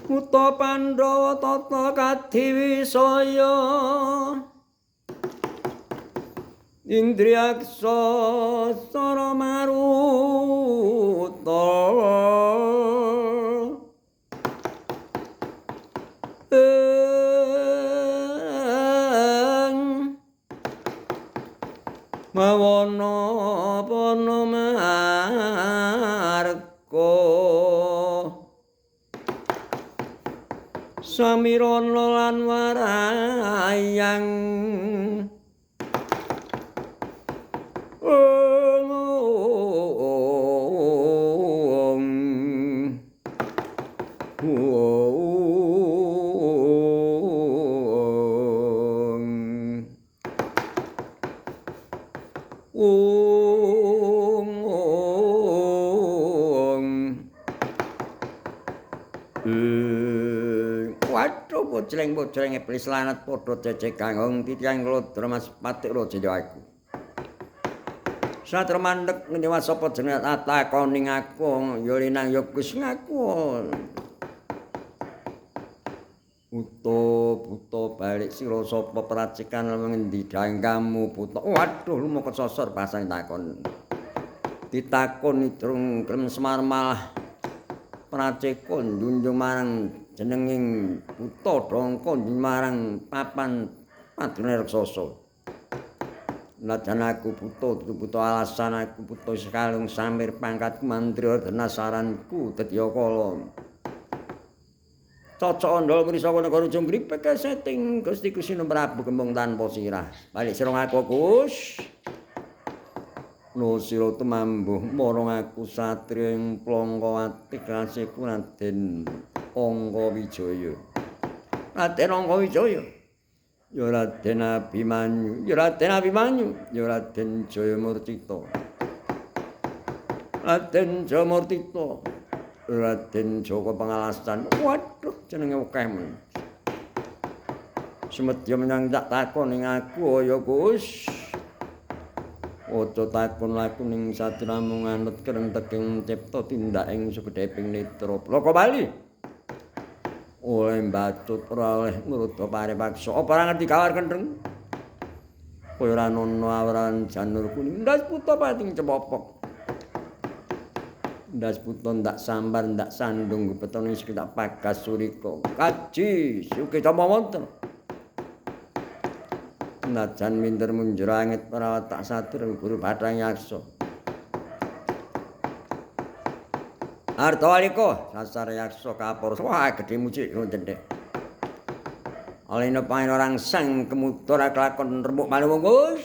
Buta Pandhawa tata kadiwisaya Indriyaksa sara maruta mawana pana marga samirana lan warayang Bocleng-bocleng iblis lanat padha cecek kangong titiang klodra Mas Patik Raja ya aku. Satra mandek ngendi sapa jenenge takoni ngaku ya linang ya Gus ngaku. Buta buta balik sira sapa pracikan ngendi dangkamu buta. Waduh lumo kesosor pasang takon. Ditakoni durung gelem Semar malah praceka njunjung marang jenenging buta dongko marang papan padune raksasa. Najan aku buta dudu buta alasan aku buta sekalung samir pangkatku mantri dena saranku dadi kala. Cocok andol mrisa negara Ujung Gripek keseting Gusti Kusino Prabu Gembong tanpa sirah. Balik sira ngaku Gus. No sira tumambuh marang aku satriya ing Plangkawati kasihku Raden Angkawijaya. Raden Angkawijaya. Ya Raden Abimanyu, ya Raden Abimanyu, ya Raden Jayamurtita. Raden Jayamurtita, Raden Joko Pengalasan. Waduh jenenge akeh men. Semedya menyang tak takon ning aku ya Gus. Aja takon laku ning satramu nganut krenteking cipta tindak ing sugedheping netra. Loko bali. Oleh mbacut ora oleh ngruda paripaksa. Apa ora ngerti kawar kendeng? Kowe ora nono awaran janur kuning. Ndas buta pating cepopok. Ndas buta ndak sambar ndak sandung betone sik tak pagas surika. Kaji suke sapa wonten. Najan minder munjur angit ora tak satur guru Bathang Yaksa. Artawalika sasar yaksa kapur. Wah gedhe mucik ngoten dek. Alena paen orang sang kemutur kelakon remuk malu Gus.